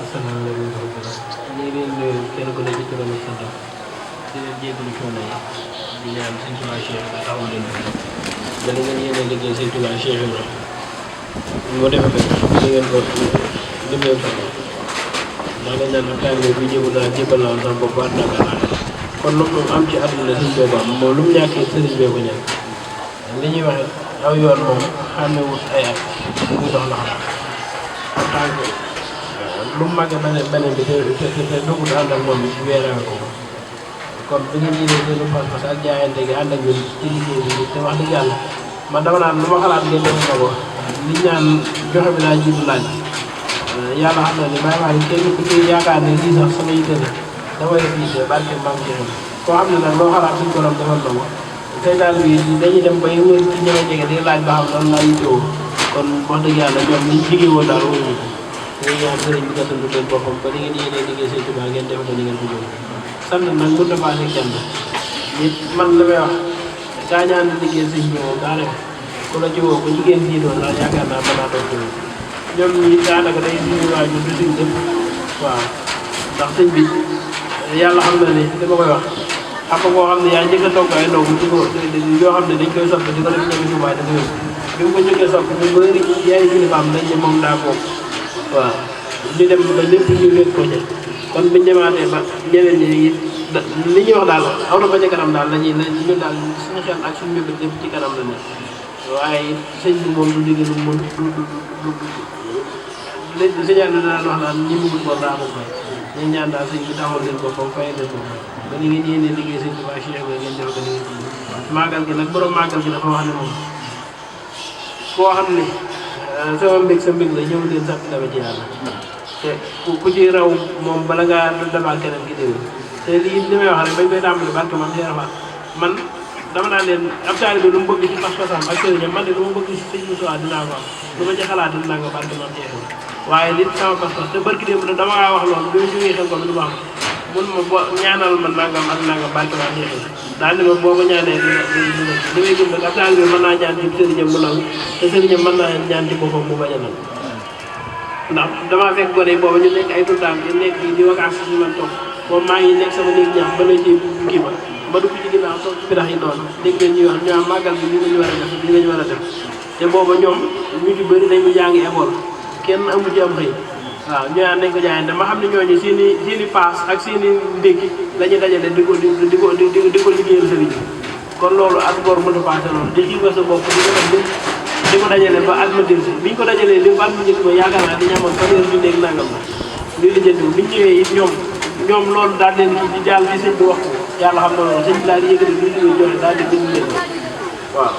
asalaamaaleykum ñu ngi leen di kenn ku ne ci turam ak santam di leen jégalu coono yi di ñaan sëñ Tuubaa Cheikh nga taxaw leen ba li ngeen yéene liggéey sëñ Tuubaa Cheikh Ibra moo defee ko li ngeen ko limee ko ndax dañ naan taalibe bi jébal naa sama bopp waat naa ko kon lu mu am ci àdduna sëñ boobu am moom lu mu ñàkkee sëriñ bee ko ñàkk li ñuy wax aw yoon moom xàmmewut ay at muy dox la xam en tant que lu mu màggee beneen bi te dugg ànd ak moom weeree ko kon bi ngeen jëlee seen pas-pas ak jaayante gi ànd ak ñun ci liggéey bi te wax dëgg yàlla man dama naan lu ma xalaat ngeen def ko li ñaan joxe bi laa jiitu laaj yàlla xam na ne may wax kenn ku ci yaakaar ne lii sax sama yitte la damay fiite barke maam ci koo xam ne nag loo xalaat suñ borom defal na ko tey daal bi dañuy dem bay wër ci ñëwee jege di laaj ba xam lan laa yittewoo kon wax dëgg yàlla ñoom liñ liggéey woon daal wóoruñu ko dañuy ñaan sëriñ bi gàttandu leen boppam ba ni ngeen yéenee liggéey seen Tuubaa ngeen def ko ni ngeen ko jóg sant nag mën na paase kenn nit man la may wax gaa ñaan liggéey sëñ bi moom daa def ku la ci woo ko jigéen fii doon daal yaakaar naa mën naa toog ci ñoom ñi daanaka day suñu waajur du suñ dëpp waaw ndax sëñ bi yàlla xam na ne dama koy wax xam nga koo xam ne yaa njëkk a togg ay ndogu di ko yoo xam ne dañ koy soppi di ko def ñoom Tuubaa dafa yóbbu bi mu ko njëkkee soppi ñu bëri yaay kilifaam dañ ne moom daa bokk waaw ñu dem ba lépp ñu wéet ko ca kon biñu demaatee ba ñeneen ñi li ñuy wax daal aw na ba ca kanam daal lañuy ñun daal suñu xel ak suñu mbébét lépp ci kanam la ne waaye sëñ bi moom du liggéey lu mën léegi sëñ Yàlla daan wax naan ñi mugul bor daa ko fay ñu ñaan daal sëñ bi taxawal leen boppam fay leen boppam ba ni ngeen yéenee liggéey sëñ Tuubaa Cheikh Ibra ngeen def ko ni ngeen tudd màggal gi nag borom màggal gi dafa wax ne moom koo xam ne sama mbég sa mbég la ñëw leen sant dama ci yàlla te ku ci raw moom bala ngaa dabaal keneen ki déwén te lii li may wax rek bañ koy tàmbali barke man see rafaat man dama naan leen ab taalibe lu mu bëgg ci pas-pasam ak sëriñam man de lu ma bëgg ci sëñ Moussa dinaa ko am lu ma ci xalaat dinaa ko barke man see waaye nit sama pas-pas te barki démb da dama ngaa wax loolu bi ma jógee xel ko lu ma xam mun ma bo ñaanal ma nangam ak nangam barke man see daal ni ma boo ko ñaanee li may gëm nag ab taalibe mën naa ñaan ci sëriñam mu nangu te sëriñam mën naa ñaan ci boppam mu bañ a nangu ndax damaa fekk gone yi booba ñu nekk ay tuddaam ñu nekk fii di vacances ñu man toog moom maa ngi nekk sama néeg ñax ba lay ci kii ba dugg ci ginnaaw toog ci birax yi noonu dégg ngeen ñuy wax ñu am màggal bi ñu lañu war a def li lañu war a def te booba ñoom ñu ci bëri dañu jàngi école kenn amu ci am xëy waaw ñu naan nañ ko jaayante ma xam ne ñooñu seeni paas ak seeni ndékki la ñu dajale di ko liggéeyal sëriñ kon loolu ak bor mënu passé loolu di xiiba sa bopp di ko dajale ba at ma dellusi biñ ko dajalee li ba at ma njëkk ba yaakaar naa dañu amoon fanweeri junni ak nangam la luy lijjanti biñ ñëwee it ñoom loolu daal leen di jàll ci sëñ bi wax ko yàlla xam na loolu sëñ bi daal di yëkkati luy liggéey joxe daal di bind leen waaw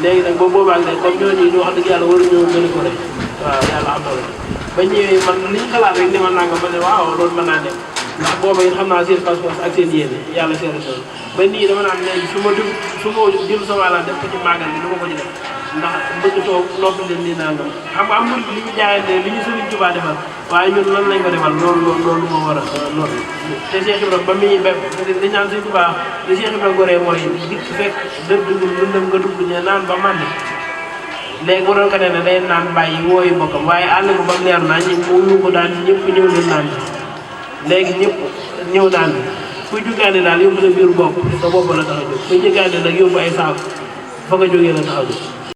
léegi nag boobu boobaag léegi comme ñooñu di wax dëgg yàlla waruñoo gën a ko rek waaw yàlla xam na loolu ba ñëwee man li ñu xalaat rek ne ma nangam ba ne waaw loolu mën naa dem ndax booba it xam naa seen passeport ak seen yéene yàlla seere loolu ba nii dama naan léegi su ma jël sama àll def ko ci màggal bi du ma ko ci def ndax bëgg toog noppi leen nii nangam xam nga am na li ñu jaayante li ñu Sëriñ Tuubaa defal waaye ñun lan lañ ko defal loolu moo war a loolu te Cheikh Ibra ba muy ba di naan Sëriñ Tuubaa li Cheikh Ibra goree mooy dikk fekk dugul lu dem nga dugg ñe naan ba màndi léegi bu doon ko ne day naan bàyyi wooyu bokkam waaye àll ko ba mu leer naa ñi mu ko daan ñëpp ñëw leen naan léegi ñëpp ñëw naan kuy juggaane daal yóbbu sa biir bopp sa bopp la tax a jóg kuy juggaane nag yóbbu ay saako fa nga jógee la tax a jóg